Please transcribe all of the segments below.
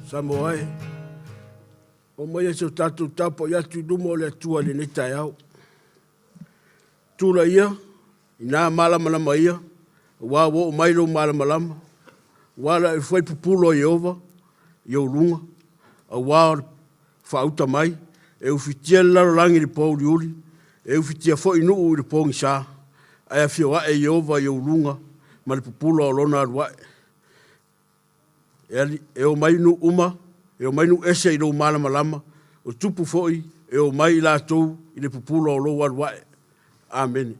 Samoa e, oo maia se o tatou tapuai atu i luma o le Atua i lenei taeao. Tulaia ina malamalama ia, aua ua oo mai lou malamalama, ua ala foi pupulo a Ieova i ou luga, aua o le faauta mai, e ufitia le lalolagi i le pouliuli, e ufitia foi nuu i le pogisa, ae afio ae Ieova i ou luga ma le pupula o lona alu ae. E omai nuu uma, e omai nuu ese i lou malamalama, o tupu foi e omai i latou i le pupula o lou alu ae. Amene.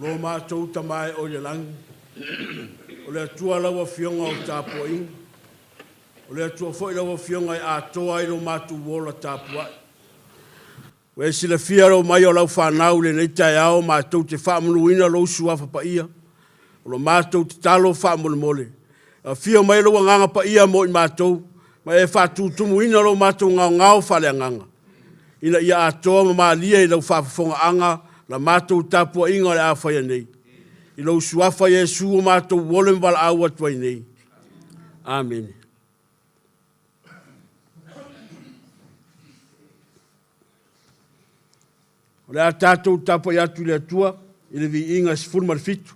Lo matou Tama e oe i le lagi, o le Atua lau Afioga o tapuaiga, o le Atua foi lau Afioga e atoa ai lo matou ola tapuai. Ua e silafia le omai o lau fanau i lenei taeao matou te faamanuina lou suafa paia. O lo matou tatalo faamolemole, afio mai lou agaga paia mo i matou, ma e faatutumuina lo matou gaogao faaleagaga, ina ia atoa ma malie i lau faafofogaaga la matou tapuaiga o le a faia nei. I lou suafa Iesu o matou ole ma valaau atu ai nei. Amene. O le a tatou tapuai atu i le Atua i le viiga 17.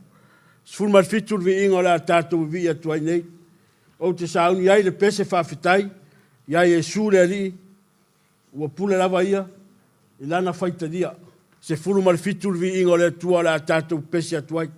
17 le viiga o le a tatou vivii atu ai nei. Ou te sauni ai le pese faafetai ia Iesu le Alii, ua pule lava ia i lana faitalia. 17 le viiga o le Atua o le a tatou pese atu ai.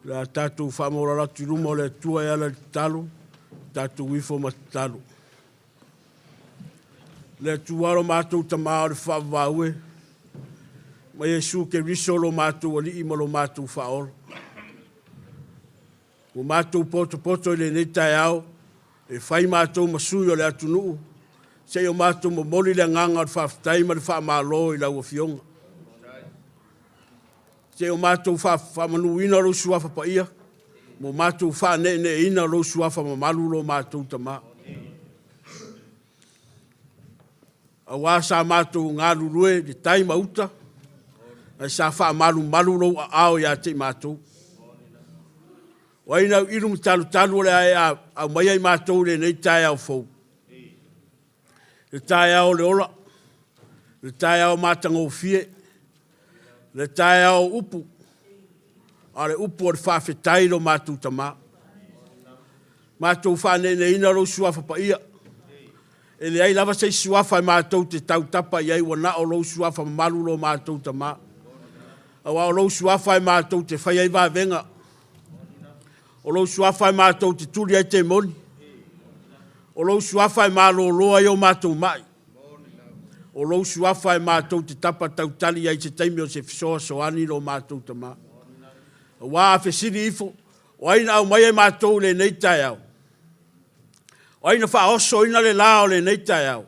O le a tatou faamaualalo atu i luma o le Atua e ala i le tatalo, tatou ifo ma tatalo. Le Atua lo matou Tamā o le faavavau e, ma Iesu Keriso lo matou Alii ma lo matou Faaola. Ua matou potopoto i lenei taeao e fai matou ma sui o le atunuu, se i o matou momoli le agaga o le faafetai ma le faamalo i lau Afioga. Se i o matou faamanuina lou suafa paia, ma o matou faaneeneeina lou suafa mamalu lo matou Tama. Aua sa matou galulue i le tai ma uta, ae sa faamalumalu lou aao ia te i matou. O ai na auilu ma talutalu o le a e aumaia i matou i lenei taeao fou? Le taeao o le ola, le taeao matagofie, le taeao o upu, a o le upu o le faafetai lo matou Tama. Matou faaneeneeina lou suafa paia. E leai lava se isi suafa e matou te tautapa i ai ua na o lou suafa mamalu lo matou Tama. Aua o lou suafa e matou te faia ai vavega. O lou suafa e matou te tuli ai temoni. O lou suafa e malolo ai o matou mai. O lou suafa e matou te tapa tautali ai i se taimi o se fesoasoani lo matou Tama. Aua a fesili ifo, o ai na aumaia i matou i lenei taeao? O ai na faaosoina le la o lenei taeao?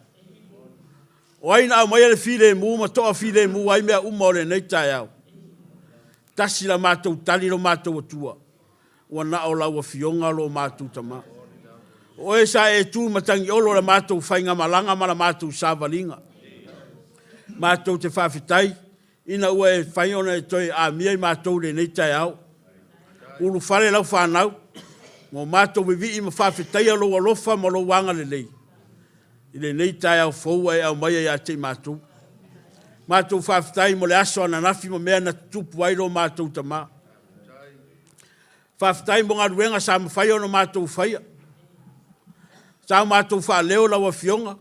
O ai na aumaia le filemu ma toafilemu ai mea uma o lenei taeao? Tasi la matou tali lo matou Atua, ua na o lau Afioga lo matou Tama. O oe sa e tu matagiolo i la matou faigamalaga ma la matou savaliga. Matou te faafetai ina ua e fai ona e toe amia i matou i lenei taeao. Ulufale lau fanau, ma o matou vivii ma faafetaia lou alofa ma lou agalelei i lenei taeao fou ua e aumaia ia te i matou. Matou faafetai mo le aso ananafi ma mea na tutupu ai lo matou Tama. Faafetai mo galuega sa mafai ona matou faia. Sa o matou faaleo lau Afioga,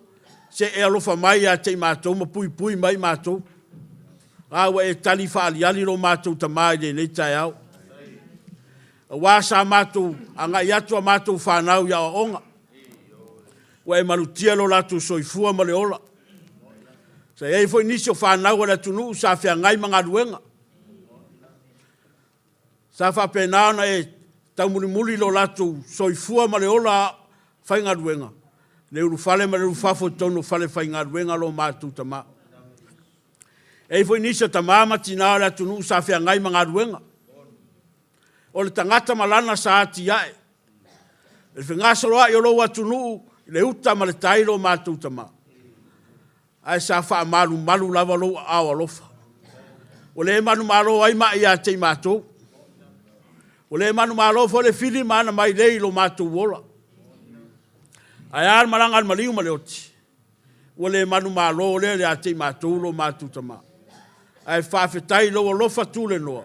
se e alofa mai ia te i matou ma puipui mai matou. A ua e tali faaaliali lo matou Tama i lenei taeao. Aua sa matou agai atu a matou fanau i aoaoga, ua e malutia lo latou soifua ma le ola. Sa i ai foi nisi o fanau a le atunuu sa feagai ma galuega. Sa faapena ona e taumulimuli lo latou soifua ma le ola faigaluega, le ulufale ma le ulufafo i totonu o falefaigaluega lo matou Tama. E i ai foi nisi o tama ma tina o le atunuu sa feagai ma galuega. O le tagata ma lana sa atiae, le fegasoloai o lou atunuu i le uta ma le tai lo matou Tama, ae sa faamalumalu lava lou aao alofa. Ua le manumalo ai mai ia te i matou. Ua le manumalo foi le fili ma ana mailei i lo matou ola. Ae a le malaga a le maliu ma le oti? Ua le manumalo lea ia te i matou lo matou Tama. Ae faafetai i lou alofa tulenoa,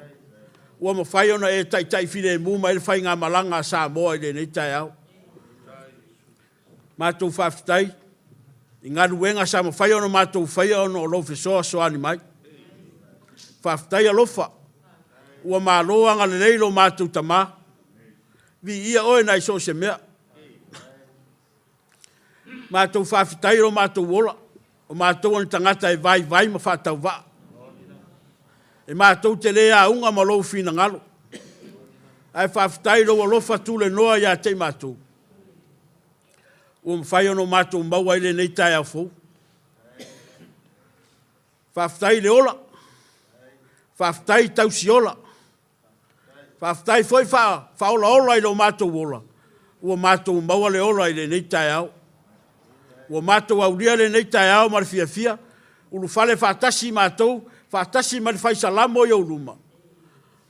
ua mafai ona e taitai filemu mai le faigamalaga a Samoa i lenei taeao. Matou faafetai i galuega sa mafai ona matou faia ona o lou fesoasoani mai. Faafetai alofa, ua malo agalelei lo matou Tama. Viia oe nai so o se mea. Matou faafetai lo matou ola, o matou o ni tagata e vaivai ma faatauvaa. E matou te le auga ma lou finagalo. Ae faafetai i lou alofa tulenoa ia te i matou, ua mafai ona matou maua ai lenei taeao fou. Faafetai i le ola, faafetai i tausiola, faafetai foi faaolaola i lo matou ola, ua matou maua le ola i lenei taeao. Ua matou aulia lenei taeao ma le fiafia, ulufale faatasi matou, faatasi ma le fai salamo i ou luma,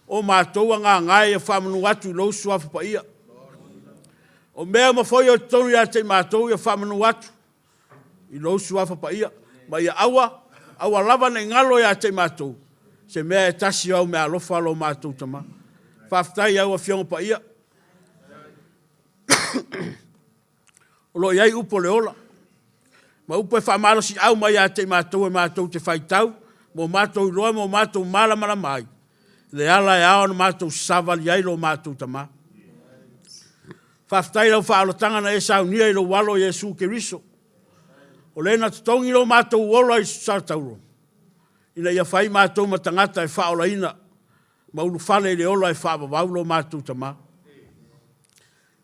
o matou agaga e ia faamanu atu i lou suafa paia. O mea uma foi o totonu ia te i matou ia faamanu atu i lou suafa paia, ma ia aua, aua lava ne i galo ia te i matou, se mea e tasi o au meaalofa lo matou Tama. Faafetai i au Afioga Paia, o lo o i ai upu o le ola, ma upu e faamalosiau mai ia te i matou e matou te faitau, mo matou iloa ma o matou malamalama ai. le ala e ao ona matou savali ai lo matou Tama. Faafetai i lau faaolataga na e saunia i lou Alo Iesu Keriso, o le na totogi lo matou ola i Salatauro, ina ia fai matou ma tagata e faaolaina ma ulufale i le ola e faavavau lo matou Tama.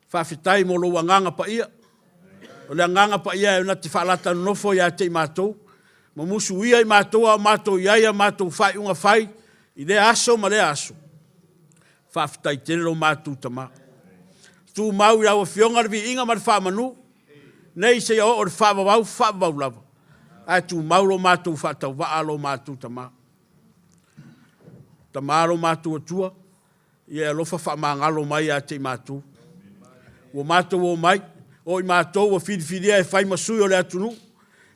Faafetai mo lou Agaga Paia. O le Agaga Paia e na te faalata nonofo ia te i matou, ma musuia i matou a o matou i ai a matou faaiuga fai i lea aso ma lea aso. Faafetai tele lo matou Tama. Tumau i lau Afioga le viiga ma le faamanu, nei seia oo i le faavavau faavavau lava, ae tumau lo matou faatauvaa lo matou Tama. Tama lo matou Atua, ia e alofa faamagalo mai ia te i matou. Ua matou omai, o i matou ua filifilia e fai ma sui o le atunuu,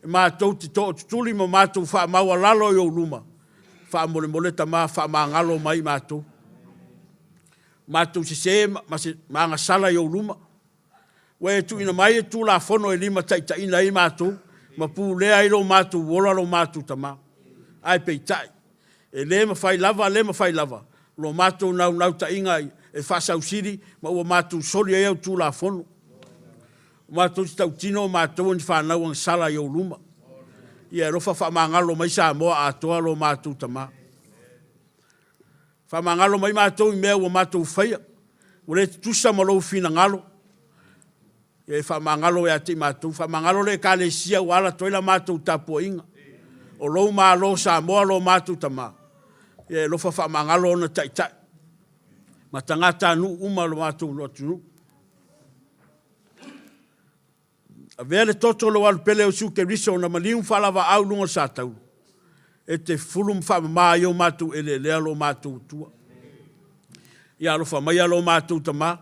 e matou te tootutuli ma matou faamaualalo i ou luma, faamolemole Tama faamagalo mai i matou. Matou sese ma agasala i ou luma, ua e tuuina mai le Tulafono e limataitaiina ai matou ma pulea ai lo matou ola lo matou Tama. Ae peitai, e le mafai lava, le mafai lava lo matou naunautaiga e faasausili ma ua matou soli ai au Tulafono. Ua matou te tautino o matou o ni fanau agasala i ou luma. Ia e alofa faamagalo mai Samoa atoa lo matou Tama. Faamagalo mai matou i mea ua matou faia, ua le tutusa ma lou finagalo. Ia e faamagalo ia te i matou, faamagalo le Ekalesia ua ala atu ai la matou tapuaiga. O lou Malo Samoa lo matou Tama, ia e alofa faamagalo ona taitai ma tagatanuu uma o lo matou atunuu. Avea le toto o lou Alu pele o Iesu Keriso na maliu ma faalavaau i luga o le satauro, e te fufulu ma faamama ai o matou eleelea lo matou Atua. Ia alofa maia lo matou Tama,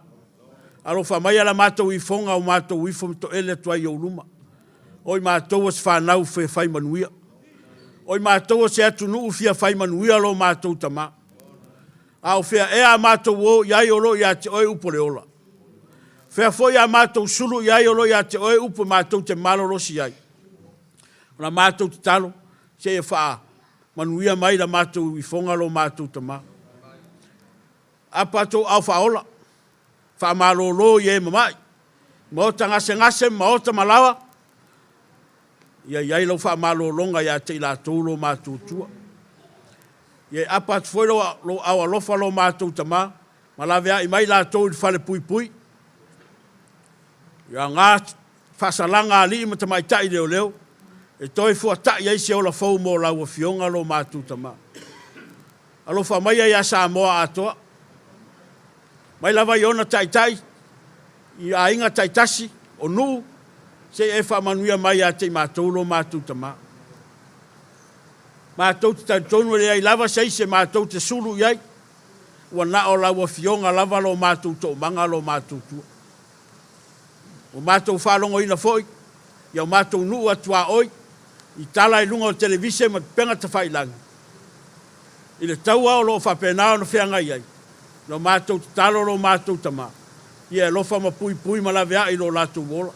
alofa maia la matou ifoga o matou ifo ma toele atu ai i ou luma. O i matou o se fanau fia fai manuia. O i matou o se atunuu fia fai manuia lo matou Tama. A o fea ea a matou o i ai o lo o ia te oe upu o le ola. Fea foi a matou sulu i ai o lo o ia te oe upu e matou te malolosi ai. O la matou tatalo, seia faamanuia mai la matou ifoga lo matou Tama. Apa outou aao faaola, faamalolo i e mamai, maota gasegase ma maota malawa, ia i ai lau faamalologa ia te i latou lo matou Atua. Ia e apa atu foi lou aao alofa lo matou Tama, ma laveai mai latou i le falepuipui. Ia aoga faasalaga a alii ma tamaitai leoleo, e toe fuatai ai se ola fou mo lau Afioga lo matou Tama. Alofa maia ia Samoa atoa, mai lava i ona taitai, i aiga taitasi, o nuu, seia e faamanuia mai ia te i matou lo matou Tama. Matou te talitonu e leai lava se isi e matou te sulu i ai, ua na o lau Afioga lava lo matou toomaga lo matou tua. Ua matou faalogoina foi i o matou nuu a tuaoi i tala i luga o televise ma upega tafailagi i le taua o lo o faapena ona feagai ai lo matou tatalo lo matou tama ia e alofa ma puipui ma laveai i lo latou ola.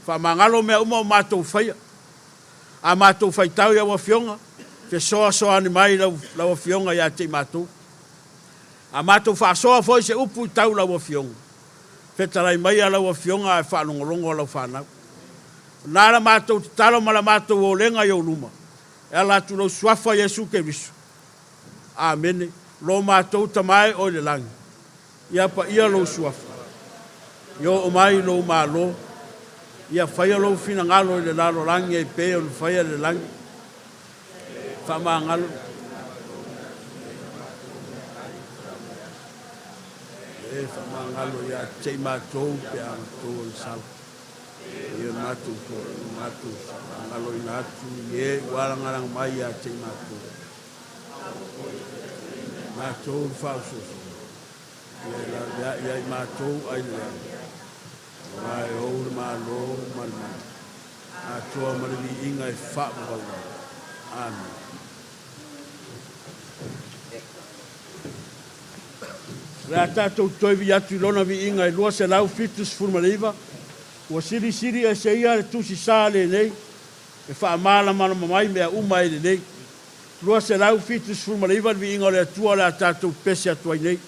Faamagalo mea uma o matou faia. A matou faitau i au Afioga, fesoasoani mai lau Afioga ia te i matou. A matou faasoa foi se upu i tau lau Afioga, fetalai maia lau Afioga ae faalogologo a lau fanau. O na la matou tatalo ma la matou olega i ou luma, e ala atu i lou Suafa Iesu Keriso. Amene. Lo matou Tama e o i le lagi, ia paia lou Suafa. Ia oo mai lou Malo. Ia faia lou finagalo i le lalolagi e pei ona faia i le lagi. Faamagalo. E faamagalo ia te i matou pe a matou agasala. Ia matou foi, matou faamagaloina atu i e ua alagalaga mai ia te i matou. Matou le faaosoosoga, ia e laveai ai matou ai le leaga. Aua e ou le Malo ma le mana atoa ma le viiga e faavavau ai. Amene. O le a tatou toe vii atu i Lona viiga e 279, ua silisili ese ia le Tusi Sa lenei e faamalamalama mai mea uma e lelei. 279 le viiga o le Atua o le a tatou pese atu ai nei.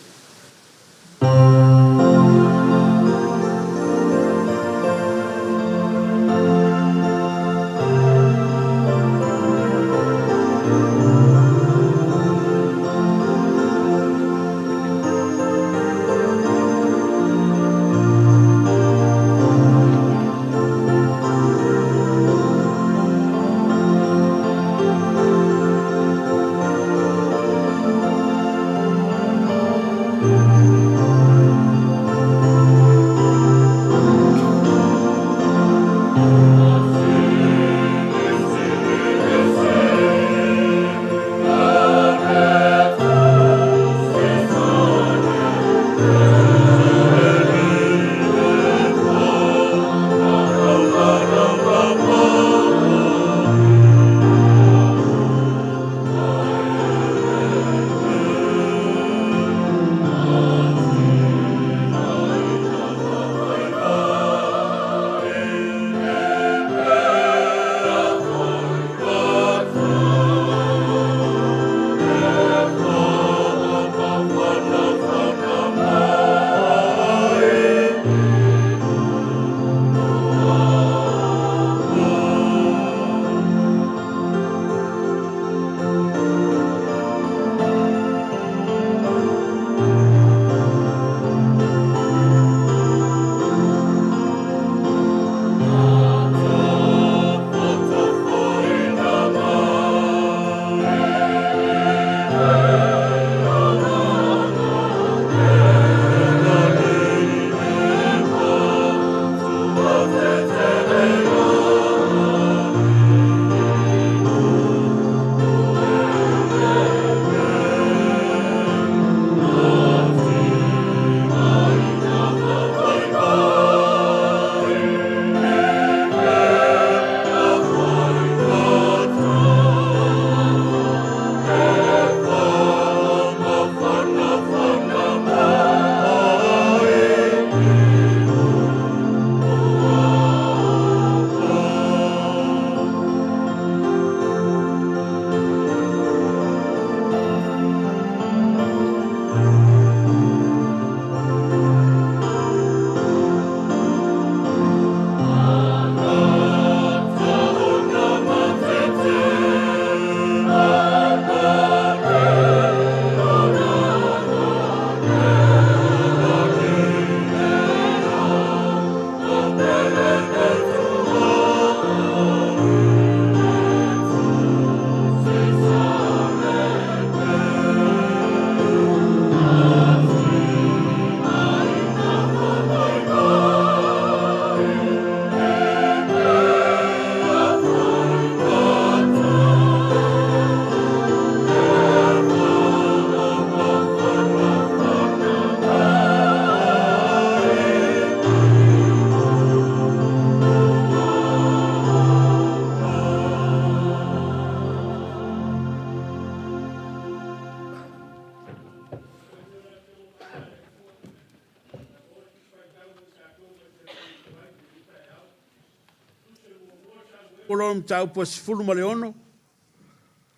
O lona mataupu e 16,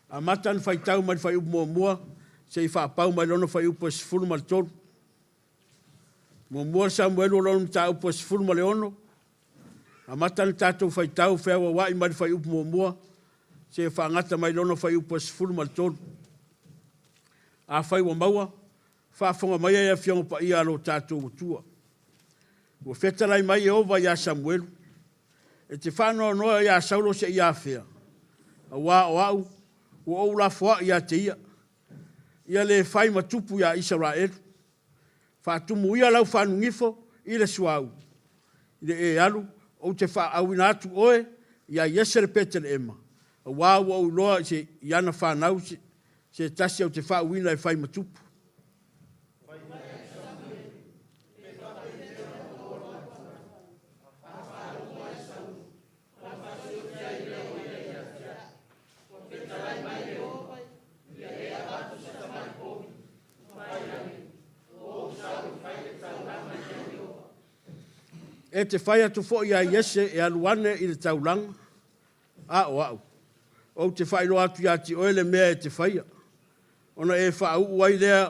amata ona faitau mai le fuaiupu muamua seia faapau mai lona fuaiupu e 13. Muamua Samuelu o lona mataupu e 16, amata ona tatou faitau feauauai mai le fuaiupu muamua seia faagata mai lona fuaiupu e 13. Afai ua maua, faafofoga maia e Afioga Paia a lo tatou Atua. Ua fetalai mai Ieova ia Samuelu, e te faanoanoa iā Saulo seia afea, auā o au ua ou lafoai ia te ia, ia le fai ma tupu iā Isaraelu. Faatumu ia lau faanugifo i le suauu, i le e alu, ou te faaauina atu oe iā Iese le Petelehema, auā ua ou iloa i ana fanau se tasi ou te faauuina e fai ma tupu. E te fai atu foi iā Iese e alu ane i le taulaga, a o au. Ou te faailoa atu ia te oe le mea e te faia, ona e faauu ai lea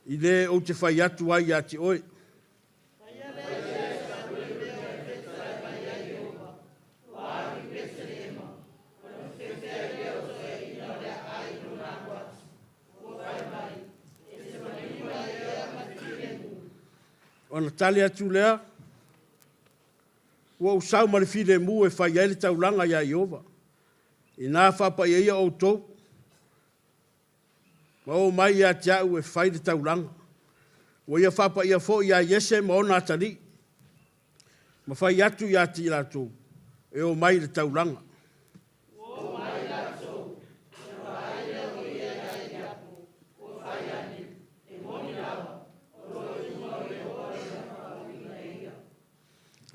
i le ou te fai atu ai ia te oe. Ona tali atu lea, ua ou sau ma le filemu e fai ai le taulaga iā Ieova. Inā faapaia ia outou, ma o mai ia te au e fai le taulaga. Ua ia faapaia foi ia Iese ma ona atalii, ma fai atu ia te i latou, e o mai i le taulaga.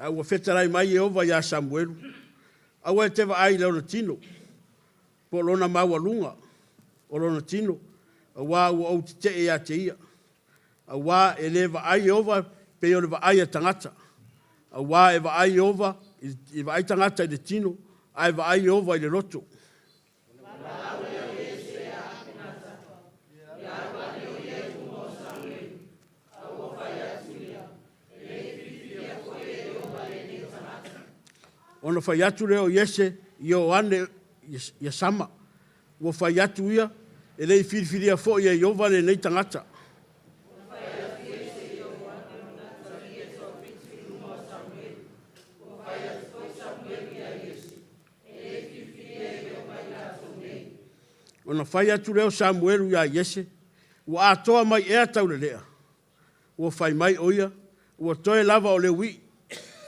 A ua fetalai mai Ieova iā Samuelu, aua e te vaai i lona tino, po o lona maualuga o lona tino, auā ua ou tetee ia te ia. Auā e le vaai Ieova pei o le vaai a tagata, auā e vaai Ieova i vaai tagata i le tino, ae vaai Ieova i le loto. Ona fai atu lea o Iese i Ioane ia Sama, ua fai atu ia, e le i filifilia foi e Ieova lenei tagata. Ona fai atu lea o Samuelu iā Iese, ua atoa mai ea taulelea? Ua fai mai o ia, ua toe lava o le uii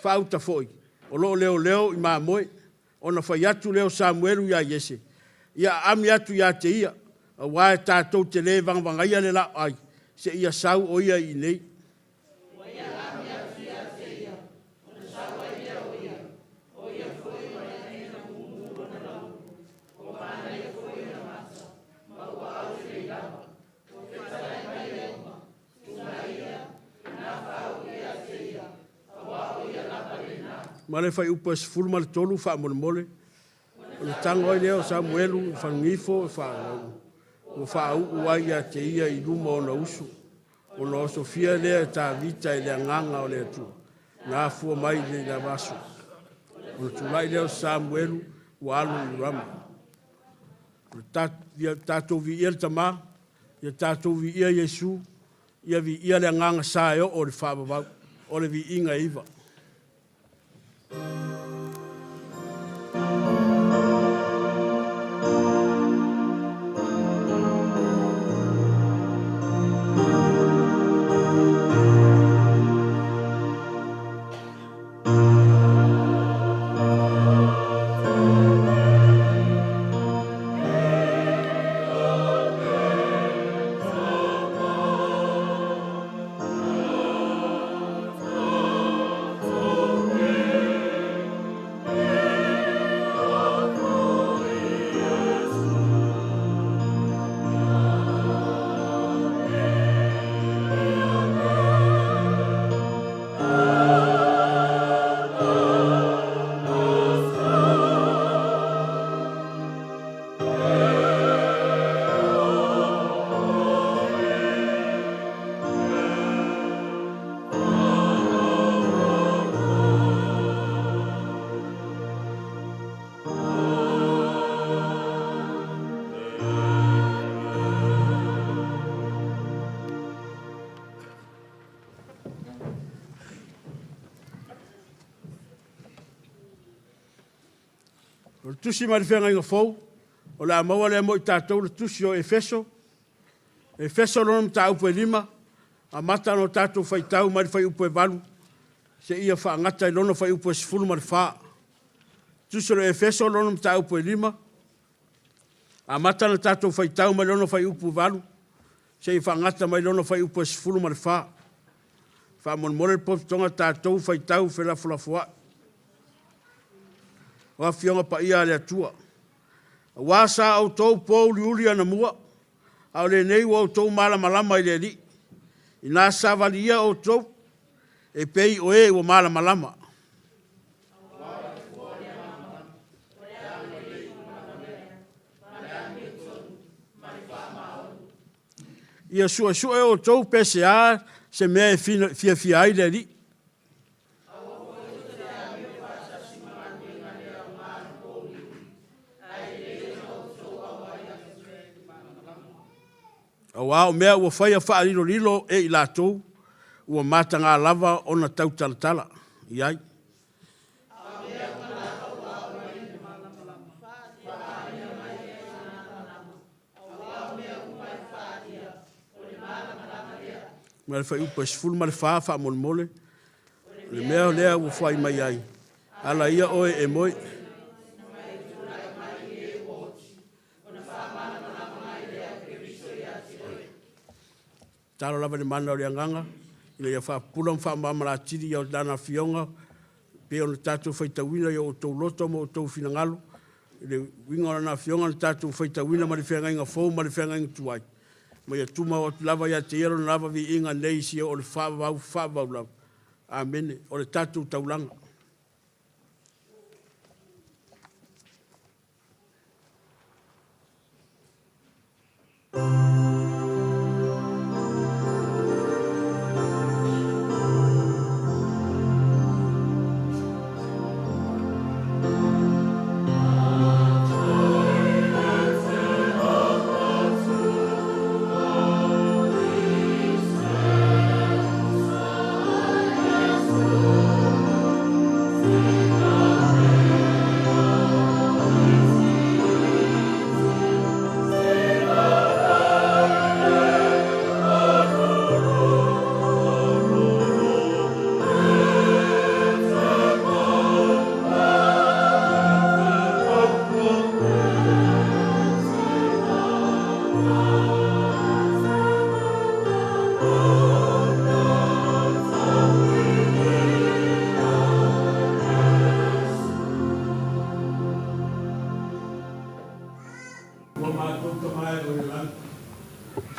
faauta foi, o lo o leoleo i mamoe. Ona fai atu lea o Samuelu iā Iese, ia aami atu ia te ia, auā e tatou te le vagavagaia le laoai, seia sau o ia i inei. Ma le fuaiupu e 13 faamolemole. O le tago ai lea o Samuelu i faguifo e ua faauu ai ia te ia i luma o ona uso. Ona osofia lea e Tavita e le agaga o le Atua, na afua mai le aso. Ona tulai lea o Samuelu ua alu i Rama. Ia tatou viia le Tama, ia tatou viia Iesu, ia viia le agaga sa e oo i le faavavau. O le viiga e 9. O le tusi mai le Feagaiga Fou, o le a maua lea mo i tatou le tusi o Efeso. Efeso lona mataupu e 5, amata ona tatou faitau mai le fuaiupu e 8, seia faagata i lona fuaiupu e 14. Tusi o le Efeso lona mataupu e 5, amata ona tatou faitau mai lona fuaiupu 8, seia faagata mai lona fuaiupu e 14. Faamolemole le pototoga tatou faitau felafolafoai. O Afioga Paia a le Atua, auā sa outou pouliuli anamua, a o lenei ua outou malamalama i le Alii. Ina savali ia outou, e pei o e ua malamalama. Ia suesue outou pe se a se mea e fiafia ai le Alii. Auā o mea ua faia faalilolilo e i latou, ua mataga lava ona tautalatala i ai. Ma le fuaiupu e 14 faamolemole, o le mea lea ua fai mai ai, ala ia oe e moe. Talo lava i le mana o le agaga, ina ia faapupula ma faamalamalama atili i lana Afioga, pei ona tatou faitauina i o outou loto ma outou finagalo, i le uiga o lana Afioga na tatou faitauina mai le Feagaiga Fou ma le Feagaiga Tuai, ma ia tumau atu lava ia te Ia lona lava viiga nei seia oo i le faavavau, faavavau lava. Amene. O le tatou taulaga. Lo matou Tama e o i le lagi,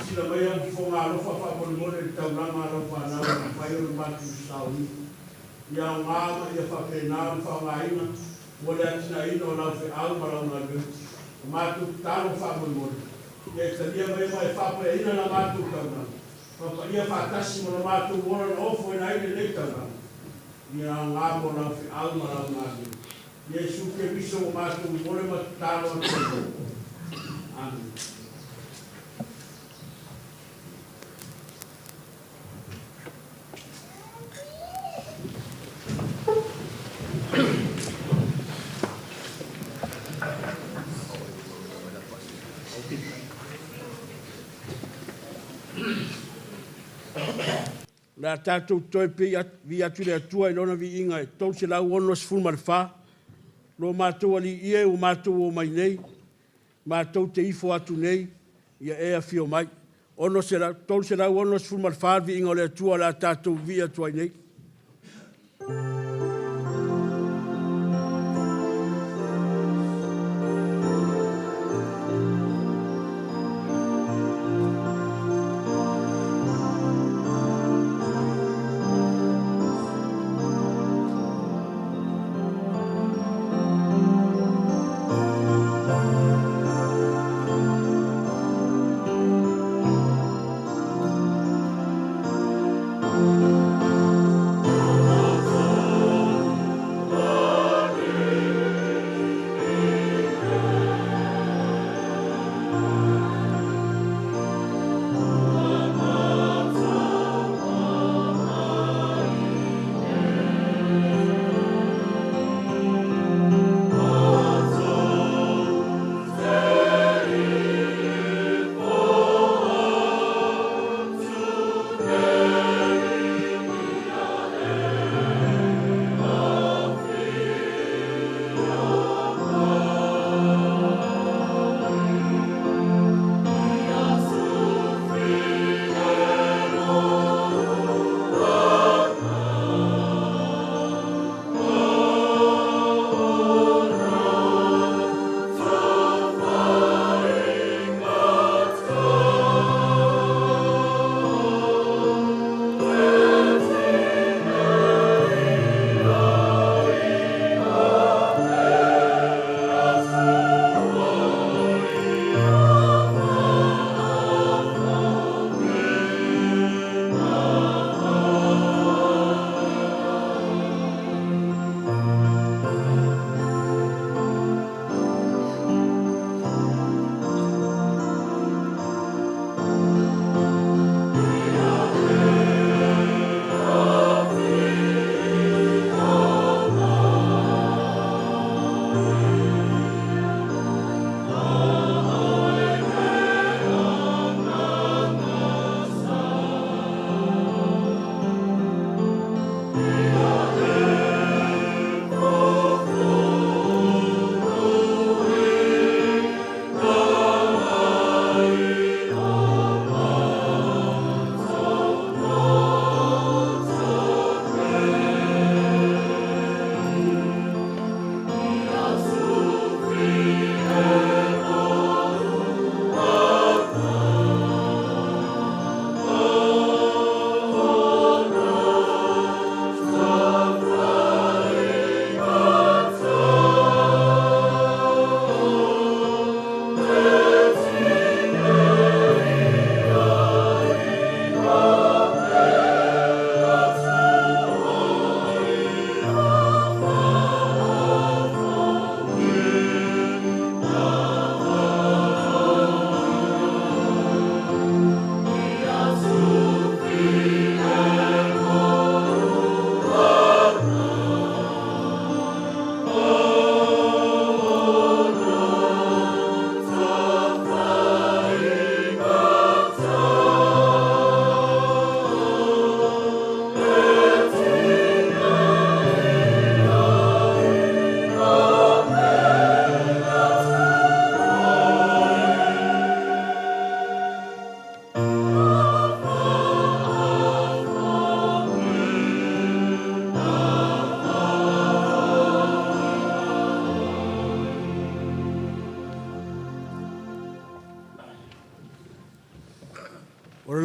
silasila mai au fofoga alofa faamolemole i le taulaga a lau fanau ua mafai ona matou saoina. Ia aoga ma ia faapena ona faaaogaina mo le atinaeina o lau feau ma lau galuega. O matou tatalo faamolemole, ia e talia mai ma e faapaeaina la matou taulaga, faapaia faatasi ma lo matou ola na ofoina ai lenei taulaga. Ia aoga mo lau feau ma lau galuega. Iesu Keriso ua matou momoli ma tatalo atu ai. Amene. O le a tatou toe vii atu i le Atua i Lona viiga e 364. Lo matou Alii e ua matou omai nei, matou te ifo atu nei, ia e afio mai. 364 le viiga o le Atua o le a tatou vii atu ai nei.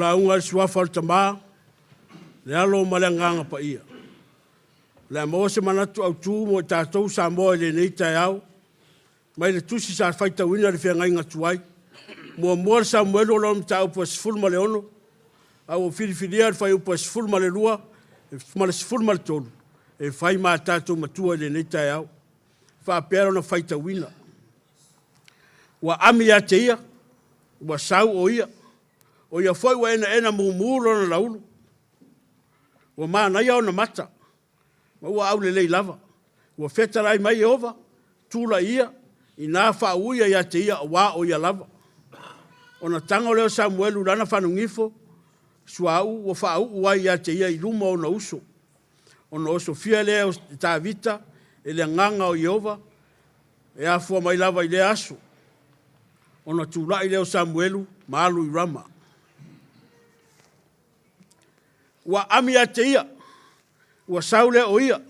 lauga i le Suafa o le Tama, le Alo ma le Agaga Paia. O le a maua se manatu autu mo i tatou Samoa i lenei taeao, mai le tusi sa faitauina i le feagaiga tuai. Muamua le Samuelu o lona mataupu e 16, a ua filifilia le fuaiupu e 12 ma le 13 e fai ma a tatou matua i lenei taeao. E faapea lona faitauina. Ua ami ia te ia, ua sau o ia, o ia foi ua enaena mumu lona laulu, ua manaia ona mata, ma ua aulelei lava. Ua fetalai mai Ieova, tulai ia, ina faauu ia ia te ia, auā o ia lava. Ona tago lea o Samuelu i lana fanugifo, suauu ua faauu ai ia te ia i luma o ona uso. Ona osofia lea o Tavita e le agaga o Ieova, e afua mai lava i lea aso. Ona tulai lea o Samuelu ma alu i Rama. Ua ami ia te ia, ua sau lea o ia,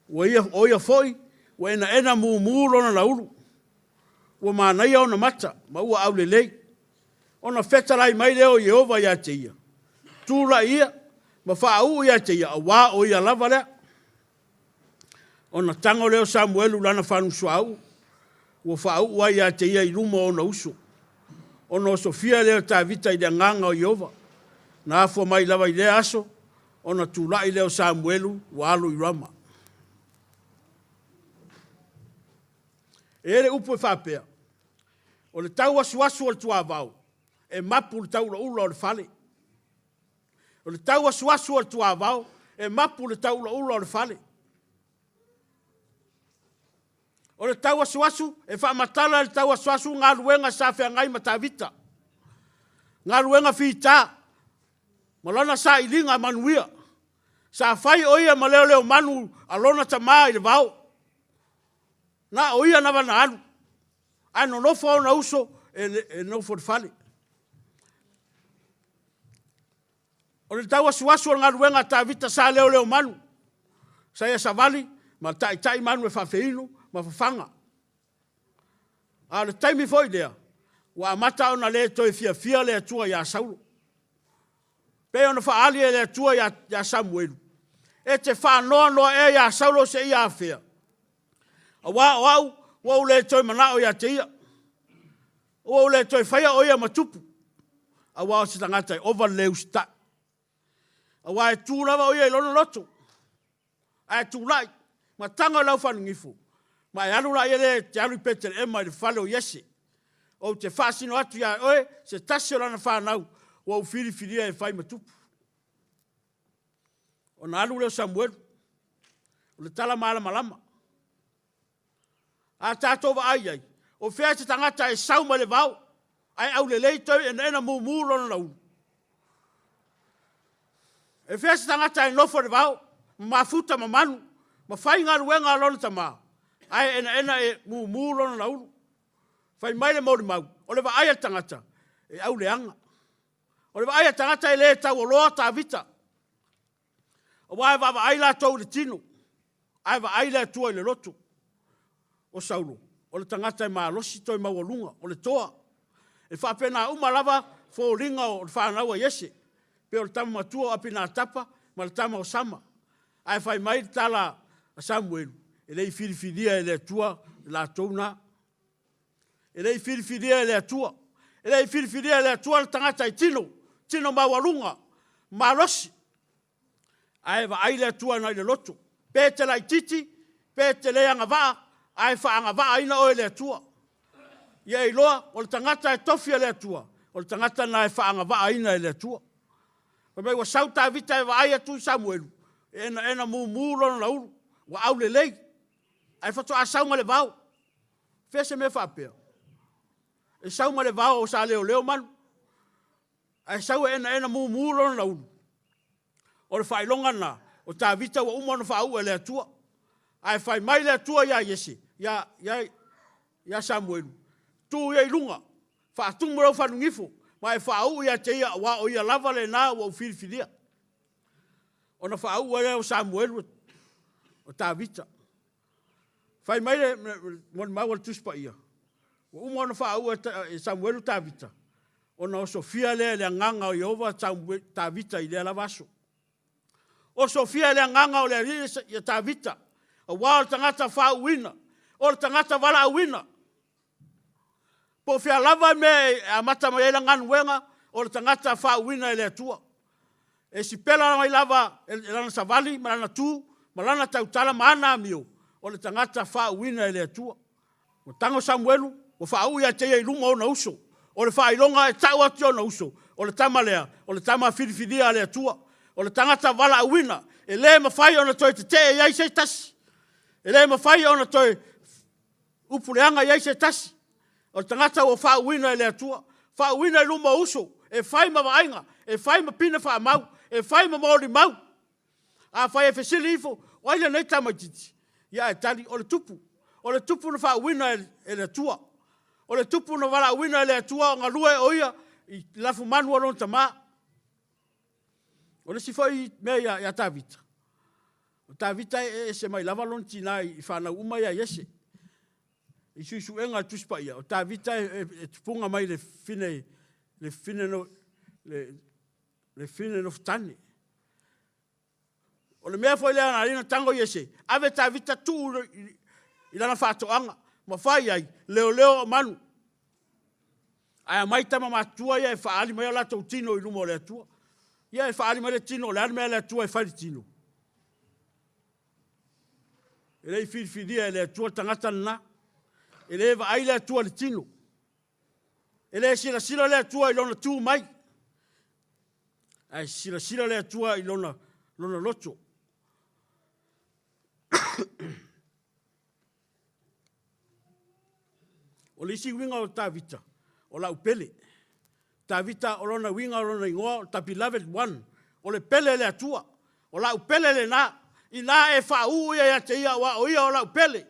ua ia, o ia foi ua enaena mumu lona laulu, ua manaia ona mata ma ua aulelei. Ona fetalai mai lea o Ieova ia te ia, tulai ia ma faauu ia te ia, auā o ia lava lea. Ona tago lea o Samuelu i lana fagu suauu, ua faauu ai ia te ia i luma o ona uso. Ona osofia lea o Tavita i le agaga o Ieova, na afua mai lava i lea aso, ona tulai lea o Samuelu ua alu i Rama. E i ai le upu e faapea, o le tauasuasu o le tuavao, e mapu i le tauulaula o le fale. O le tauasuasu o le tuavao, e mapu i le tauulaula o le fale. O le tauasuasu, e faamatala e le tauasuasu galuega sa feagai ma Tavita, galuega fita ma lana sailiga manuia. Sa fai o ia ma leoleomanu a lona tama i le vao. Na o ia lava na alu, ae nonofo ona uso e nofo i le fale. O le tauasuasu o le galuega a Tavita sa leoleomanu, sa ia savali ma taitai manu e faafeinu ma fafaga. A o le taimi foi lea, ua amata ona le toe fiafia le Atua ia Saulo. Pei ona faaali e le Atua ia Samuelu, e te faanoanoa ea ia Saulo seia afea? Aua o au ua ou le toe manao ia te ia. Ua ou le toe faia o ia ma tupu, aua o se tagata e ova le le usitai. Aua e tu lava o ia i lona loto, ae tulai ma tago i lau fanugifo, ma e alu laia lea e te alu i Peteleema i le fale o Iese. Ou te faasino atu ia oe se tasi o lana fanau ua ou filifilia e fai ma tupu. Ona alu lea o Samuelu, o le tala malamalama. A tatou vaai i ai, o fea se tagata e sau mai le vao, ae aulelei toe enaena mumu lona laulu? E fea se tagata e nofo i le vao, ma mafuta ma manu, ma fai galuega a lona tama, ae enaena e mumu lona laulu? Fai mai le molimau, o le vaai a le tagata, e auleaga. O le vaai a le tagata e le taualoa Tavita, aua e vaavaai latou i le tino, ae vaai le Atua i le loto. O Saulo, o le tagata e malosi toe maualuga, o le toa. E faapena uma lava foliga o le fanau a Iese, pei o le tama matua o Apinatapa ma le tama o Sama. Ae fai mai le tala a Samuelu, e le i filifilia e le Atua latou na. E le i filifilia e le Atua. E le i filifilia e le Atua le tagata i tino, tino maualuga, malosi. Ae vaai le Atua agai i le loto. Pe te laitiiti, pe te le agavaa, ae faagavaaina oe e le Atua. Ia e iloa, o le tagata e tofi e le Atua, o le tagata lena e faagavaaina e le Atua. Fai mai ua sau Tavita e vaai atu i Samuelu, e enaena mumu lona laulu, ua aulelei, ae faatoa sau mai le vao. Fea se mea faapea? E sau mai le vao o sa leoleo manu, ae sau e enaena mumu lona laulu. O le faailoga lena, o Tavita ua uma ona faauu e le Atua. Ae fai mai le Atua ia Iese, ia, ia, ia Samuelu, tu ia i luga, faatumu lau fanugifo, ma e faauu ia te ia, aua o ia lava lena ua ou filifilia. Ona faauu ai lea o Samuelu o Tavita. Fai mai le molimau a le Tusi Paia, ua uma ona faauu e Samuelu Tavita, Ona osofia lea e le Agaga o Ieova Tavita i lea lava aso. Osofia e le Agaga o le Alii ia Tavita, aua o le tagata faauuina, o le tagata valaauina. Po o fea lava mea e amata mai ai la galuega, o le tagata faauuina e le Atua. E sipela mai lava e lana savali ma lana tu ma lana tautala ma ana amio, o le tagata faauuina e le Atua. Ua tago Samuelu, ua faauu ia te ia i luma ona uso. O le faailoga e tau atu i ona uso, o le tama lea, o le tama filifilia a le Atua. O le tagata valaauina, e le mafai ona toe tetee i ai se tasi. E le mafai ona toe upu leaga i ai se tasi. O le tagata ua faauuina e le Atua. Faauuina i luma o uso, e fai ma vaaiga, e fai ma pine faamau, e fai ma molimau. Afai e fesili ifo, o ai lenei tamaitiiti? Ia ae tali, o le tupu. O le tupu na faauuina e le Atua. O le tupu na valaauina e le Atua o galue o ia i lafumanu o lona tamā. O le isi foi mea ia Tavita, o Tavita e ese mai lava lona tinā i fanau uma ia Iese. I suisuega a le Tusi Paia, o Tavita e tupuga mai le fine, le fine, no, le fine nofotane. O le mea foi lea na ala ai ona tago Iese, ave Tavita tuu i lana faatoaga, ma fai ai, leoleo o manu. Ae aumai tama matutua ia e faaali mai o latou tino i luma o le Atua. Ia e faaali mai le tino, o le a le mea a le Atua e fai i le tino? E le i filifilia e le Atua le tagata lena. E le vaai le Atua i le tino. E le silasila le Atua i lona tu mai. Ae silasila le Atua i lona loto. O le isi uiga o Tavita, o lau pele. Tavita, o lona uiga o lona igoa, o the beloved one. O le pele le Atua. O lau pele lena. Ina e faauu ia ia te ia, aua o ia o lau pele.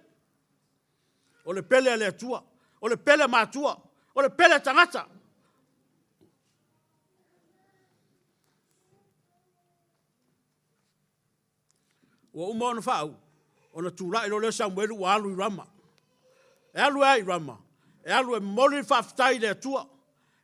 O le pele a le Atua. O le pele matua. O le pele tagata. Ua uma ona faauu, ona tulai loa lea o Samuelu ua alu i Rama. E alu e a i Rama? E alu e momoli le faafetai i le Atua.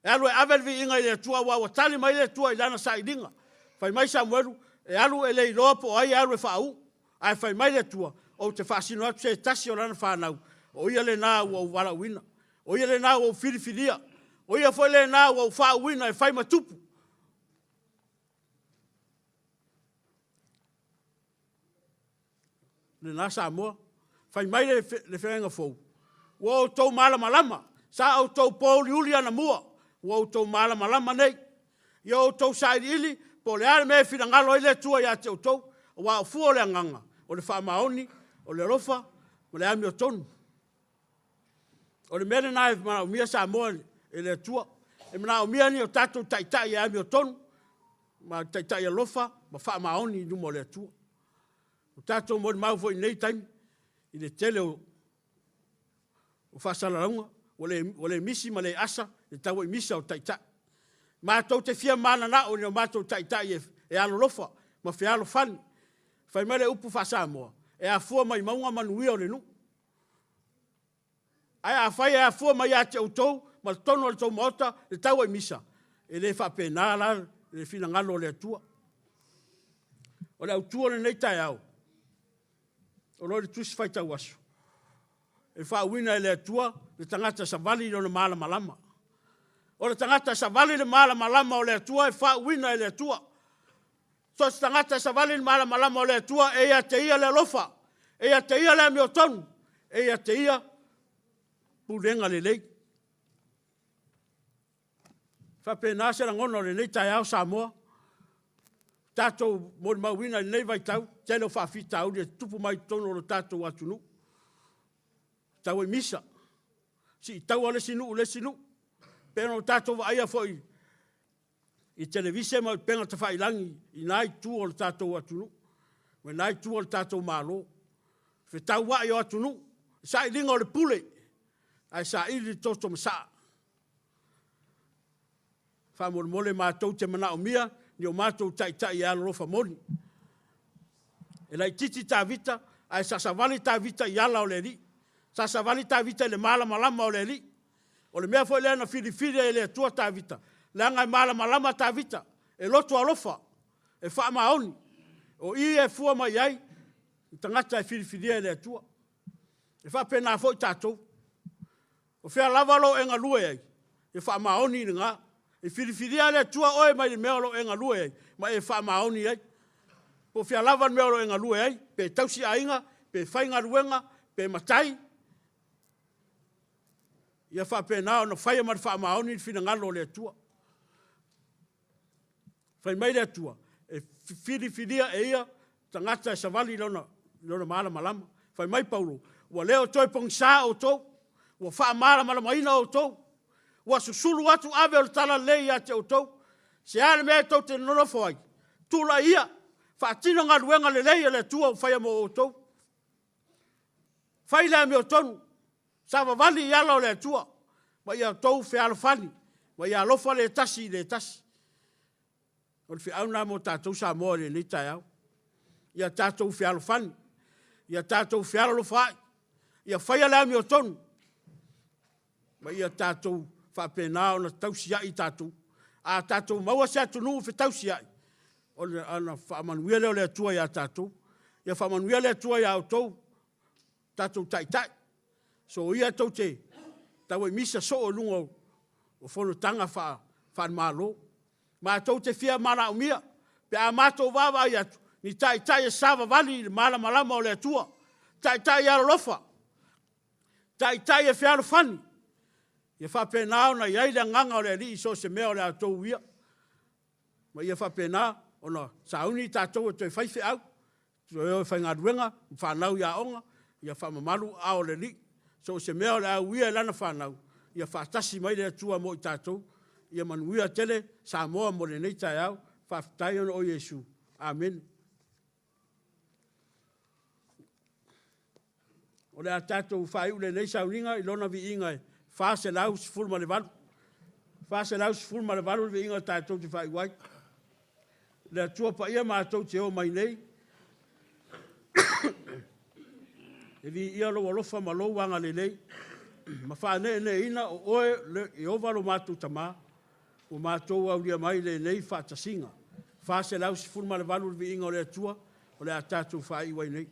E alu e ave le viiga i le Atua, aua ua tali mai le Atua i lana sailiga. Fai mai Samuelu, e alu e le iloa po o ai e alu e faauu. Ae fai mai le Atua, ou te faasino atu se tasi o lana fanau, o ia lena ua ou valaauina. O ia lena ua ou filifilia. O ia foi lena ua ou faauuina e fai ma tupu. Lena Samoa. Fai mai le feagaiga fou, ua outou malamalama, sa outou pouliuli anamua, ua outou malamalama nei. Ia outou sailiili, po o le a le mea e finagalo ai le Atua ia te outou, aua o fua o le agaga, o le faamaoni, o le alofa, ma le amiotonu. O le mea lena e manaomia Samoa e le Atua. E manaomia ni o tatou taitai e amiotonu, ma taitai alofa, ma faamaoni i luma o le Atua. O tatou molimau foi i nei taimi, i le tele o faasalalauga, ua le misi ma le asa le tauaimisa o taitai. Matou te fia mananao i o matou taitai e alolofa ma fealofani. Fai mai le upu faa-Samoa, e afua mai mauga manuia o le nuu. Ae afai e afua mai ia te outou ma totonu o le tou maota le tauaimisa, e le faapena la le finagalo o le Atua. O le autu o lenei taeao, o lo o le Tusi Faitau Aso, e faauuina e le Atua le tagata savali i lona malamalama. O le tagata savali le malamalama o le Atua e faauuina e le Atua. So se tagata savali le malamalama o le Atua, e ia te ia le alofa, e ia te ia le amiotonu, e ia te ia pulega lelei. Faapena se lagona o lenei taeao Samoa. Tatou molimauina i lenei vaitau, tele o faafitauli e tutupu mai totonu o lo tatou atunuu. Tau ai misa, siitaua le isi nuu le isi nuu. Pe ona o tatou vaaia foi i televise ma upega tafailagi i na itu o le tatou atunuu, ma na itu o le tatou Malo. Fetauai o atunuu, sailiga o le pule, ae saili le toto masaa. Faamolemole matou te manaomia ni o matou taitai e alolofa moni. E laititi Tavita, ae sa savali Tavita i ala o le Alii. Sa savali Tavita i le malamalama o le Alii. O le mea foi lea na filifili ai e le Atua Tavita, leaga e malamalama Tavita, e loto alofa, e faamaoni. O i e fua mai ai i tagata e filifilia e le Atua. E faapena foi tatou. O fea lava lo e galue ai, e faamaoni i lena. E filifilia le Atua oe mai le mea o lo o e galue ai, ma e faamaoni ai. Po o fea lava le mea o lo o e galue ai, pe tausi aiga, pe faigaluega, pe matai, ia faapena ona faia ma le faamaoni le finagalo o le Atua. Fai mai le Atua, e filifilia e ia tagata e savali i lona malamalama. Fai mai Paulo, ua le o toe pogisa outou, ua faamalamalamaina outou, ua susulu atu ave o le talalelei ia te outou. Se a le mea e tou te nonofo ai, tulai ia, faatino galuega lelei a le Atua ua faia mo outou. Fai le amiotonu, savavali i ala o le Atua, ma ia outou fealofani, ma ia alofa le tasi i le tasi. O le feau lena mo tatou Samoa i lenei taeao. Ia tatou fealofani, ia tatou fealolofaai, ia faia le amiotonu, ma ia tatou faapena ona tausiai tatou. A tatou maua se atunuu fetausiai, ona faamanuia lea o le Atua ia tatou. Ia faamanuia le Atua ia outou, tatou taitai, soia tou te tauaimisa soo i luga o fonotaga faale-Malo. Matou te fia manaomia pe a matou vaavaai atu ni taitai e savavali i le malamalama o le Atua, taitai alolofa, taitai e fealofani, ia faapena ona i ai le agaga o le Alii i so o se mea o le a outou uia, ma ia faapena ona sauni tatou e toe fai feau, toe o e faigaluega ma fanau i aoga, ia faamamalu aao o le Alii. So o se mea o le a uia e lana fanau, ia faatasi mai le Atua mo i tatou. Ia manuia tele Samoa mo lenei taeao. Faafetai ona o Iesu. Amene. O le a tatou faaiu lenei sauniga i lona viiga e 418. 418 le viiga tatou te faaiu ai. Le Atua Paia matou te o mai nei, e viia lou alofa ma lou agalelei, ma faaneeneeina o oe Ieova lo matou Tama, ua matou aulia mai lenei faatasiga. 418 le viiga o le Atua, o le a tatou faaiu ai nei.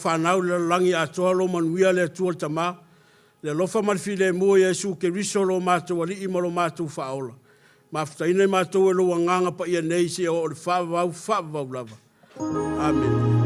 fanau i le lalolagi atoa lo manuia le Atua le Tama, le alofa ma le filemu o Iesu Keriso lo matou Alii ma lo matou Faaola, mafutaina i matou e lou Agaga Paia nei seia oo i le faavavau, faavavau lava. Amene.